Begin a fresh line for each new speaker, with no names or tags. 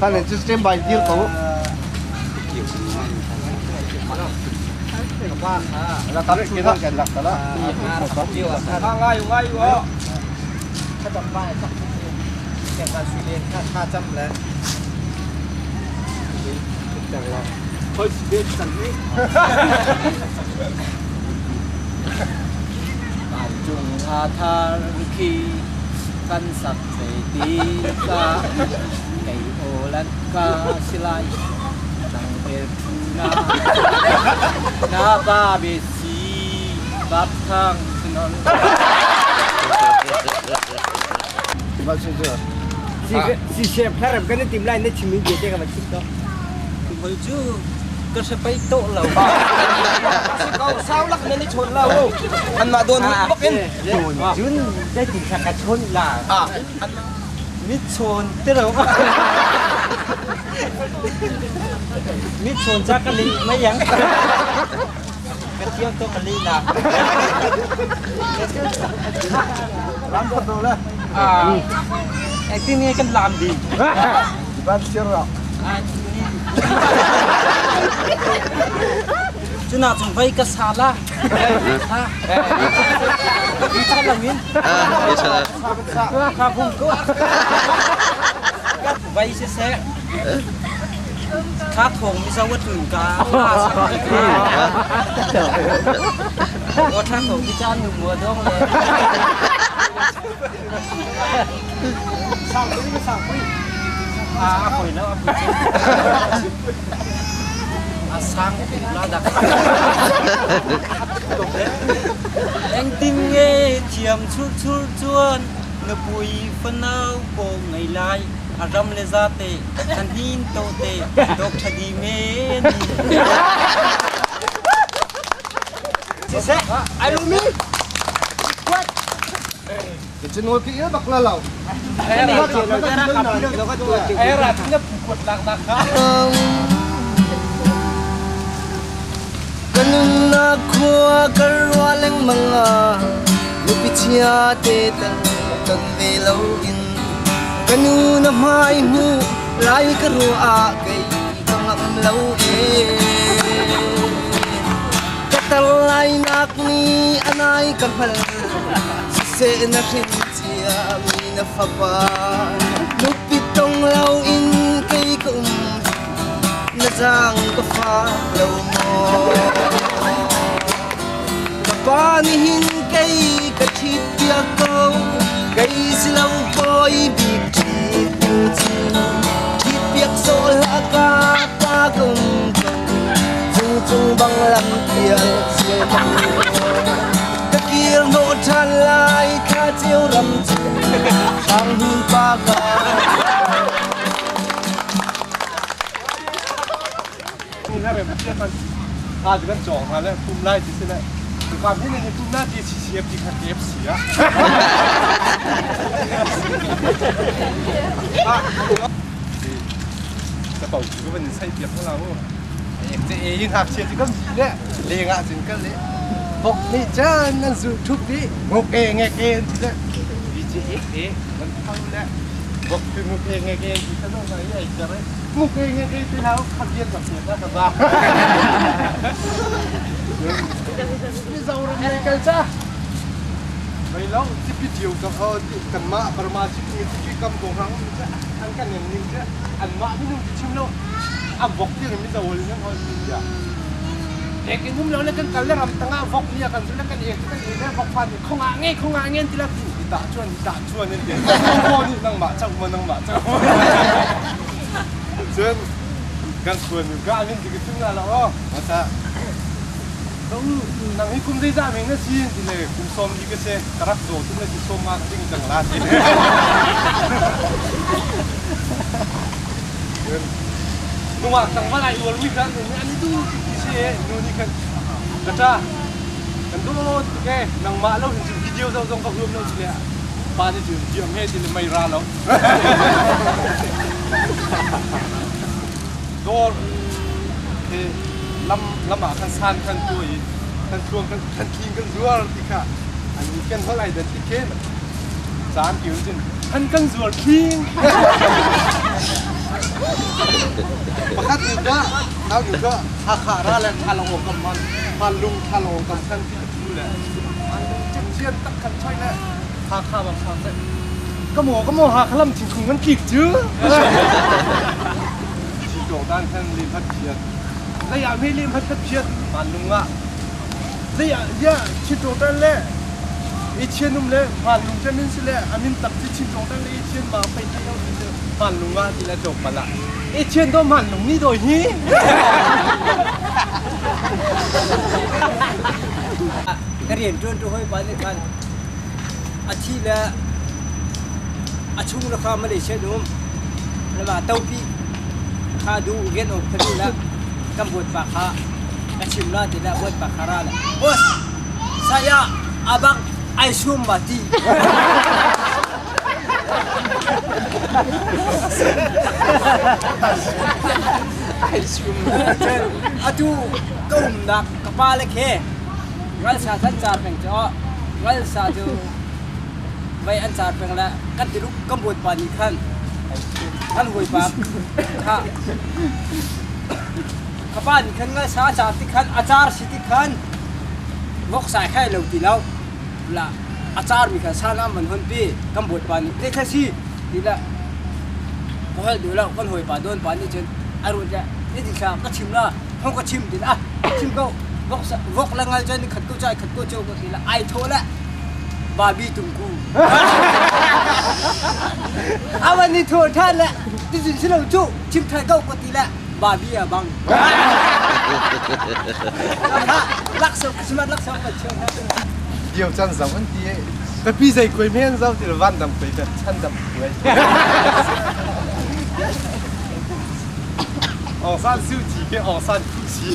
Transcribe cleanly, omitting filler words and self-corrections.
Khan cu stand by dir ko. La tam chu na kan lak ta la.
Ngai ngai u. Khatam ba sak ke ka sui len kha tha cham le.
Khoi si san ni.
Vancung a thar khi kan sak te ti ka kei aw lan ka si lai nang el thu na na ba be si bap thang sinon.
Si si pharam kan tim lai na chim mi bia te ka va chim to.
Hoi cu ka hre pai to lo.
Kau sau lak na ni chon la wo.
An ma don bak in.
Jun dai tin kha ka chon la.
Mit chon te lo. Mit chon cha ka li mai yang. Ka thiam to ka li na.
Ram ko do la.
Ah. Acting ni kan lam di.
Ban sir ra.
Cuna cung vai ka sala. Ha. Chan langin. Kha bung ko. Vai se se. Kha thong mi sa wat tun ka. O tha thong mi chan nu mua dong le.
Sang pui sang pui.
A pui lo a pui. A sang la dak. Engtin nge thiam chur chur chuan nupui fanau ko ngei lai a ram le za te an hin to te dok thadi men.
Siseh, ai lumi.
Quát. Chin pi bak la lo.
Era tina pukot lak nak ka.
Kanun na khua karwa leng manga nupi chia te tan ton ve lo in kanu na mai mu lai ka ru a kei ka ngam lo e ka tal lai nak ni anai ka hmal se na hrin chia mi na fapa nupi tong lo in kei ka um na zang ka fa lo mo ka pa ni hin kei ka thit tia ko kei si lo boy bik thit tu chi thit piak so la ka pa kung chung chung bang lam tial siêu bang ka kir no than lai tha chiêu ram chi sang hun pa ka.
A kan cawng hna le pum lai ti si le kam hi ne pum na ti si si ti kha KFC a ka pau chu ka van sai piak la mu ek te e yin hak chia ti kam ji le le nga chin ka le bok ni chan nan zu thup di ngok e nge ke ti le bi ji e e nan thau le bok pi ngok e nge ke ti ka no nai ai cha re ngok e nge ke ti lau kha bian ka pian na ka ba mi Zoram le kal cha mai lo ti pi diu ka ho ti kan ma Burma chi ti ti kam ko rang mi cha an kan ning ning cha an ma mi nu ti chim lo a vok ti mi zawol nan hol mi ya ek in hum lo le kan kal le ram tanga vok ni kan zu le kan ek kan e le vok phan khonga nge khonga nge ti la ti ta chuan ta chuan ni ko ni nang ma chau ma nang ma chau chen kan chuan ka min ti ki chung la lo ma cha Tong nang hi kum zeizah meng na si ti le kum som di ka se ka rak zaw tum le ti som nga ka ding cang la ti. Nungak tang va lai uar mi khan an i du ti si e nu ni khan ka ta kan do tu ke nangmah lo hin cun video zo zong ka huam lo chi le pa ni cun diam he ti le mei ra lo. Dawr he lam lam ah khan san khan tu i kan tluang kan kan tling kan zuar ti kha an ni kan hol ai dan ti khen caan kiu cun. An kan zuar khing. Pakhat nu ka nau nu ka Hakha ra le thalang awk kam man Panlung thalang awk kam khan ti thu le Panlung cem chian tak khan choi le Hakha bang sang se kamo kamo Hakha lam thingkung kan tlik cu. Chi tong dan khan lim hat phiat. Zei ah me lim hat phiat Panlung ah Zei ah ya Chin tong tan le i chian um le Panlung cem in si le amin tak ci Chin tong tan le i chian ma pei thai ti cu Panlung ah ti le tlawm pal ah i chian do Manlung ni doi hi.
Ka rian ṭuan tu hawi pa nih khan a thi le a chung le kha Malaysia um lama topi kha du rian um kha la kan buat pa kha ka chim la ti la buat pa kha ra la boss saya abang ai sum ma ti.
Ai sum.
Atu ka umnak ka pa le khe ngalsa kan car peng cu ngalsa cu vei an car peng le kan tiluk kan bawipa nih khan kan bawipa kha ka pa nih khan ngalsa a car ti khan a car si ti khan voksa khai lo ti lo la a car mi kha sana man hon pi kan bawipa nih te kha si ti la ka hol duh lo kan hawipa don pa nih cun a run le ni ti thla ka chim la hong ka chim ti la chim ko vok vok le ngal cun khat ko chai khat ko cho ko ti la ai tho la babi tungku awan ni tho than le ti cun si lo chu chim thai ko ko ti la babi a bang lakso Christmas lakso kan chiu
Dio chan zau an ti e Tapi zei koi men zau ti van dam koi ka chan dam koi Aung San Suu Kyi ke Aung San Suu Kyi.